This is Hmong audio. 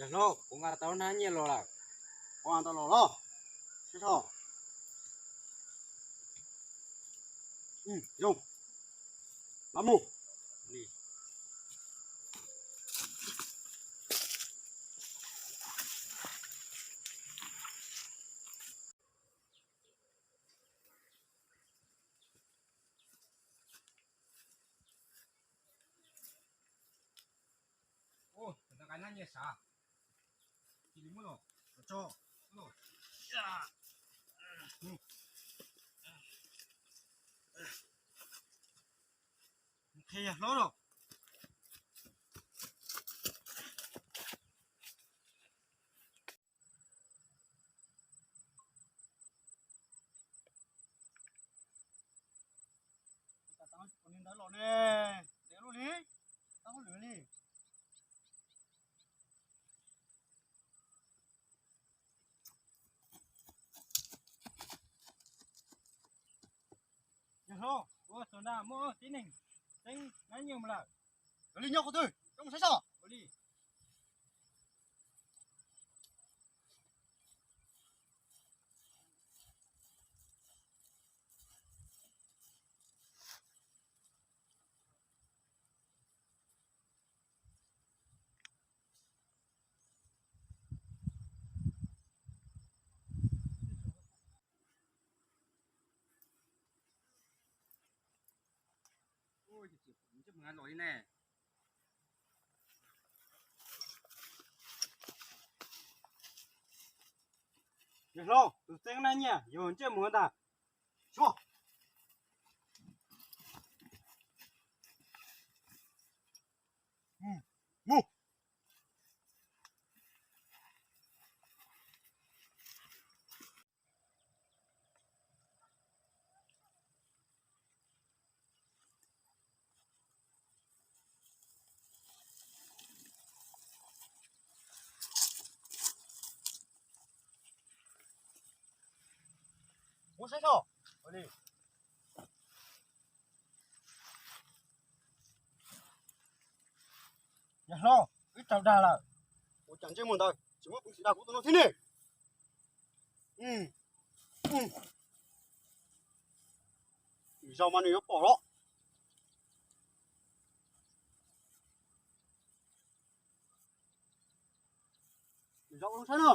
Yawg hlob, kuv nqa tau hnab nyiaj los lawm. Kuv nqa tau los los. Sib so. Zoo. Mam mus. Qhia hlob los. Ua ntawd los ne, ntev luaj li, tau hauj lwm li. Yawg hlob, ua txog nrad muaj tib neeg txeeb nab nyiaj mus lawm. Yog li nyob qhov twg, coj mus saib soj. Ua li. Yawg hlob, tus txeeb nab nyiaj yog ntsej muag ntag. Mus. Mus saib soj. Yawg hlob, wb raug dag lawm. Ua cas ntsej muag ntawd tsis muab peev xwm dag kuv tus no thiab ne? Zaum mas nws yuav pom los. Zaum saib no.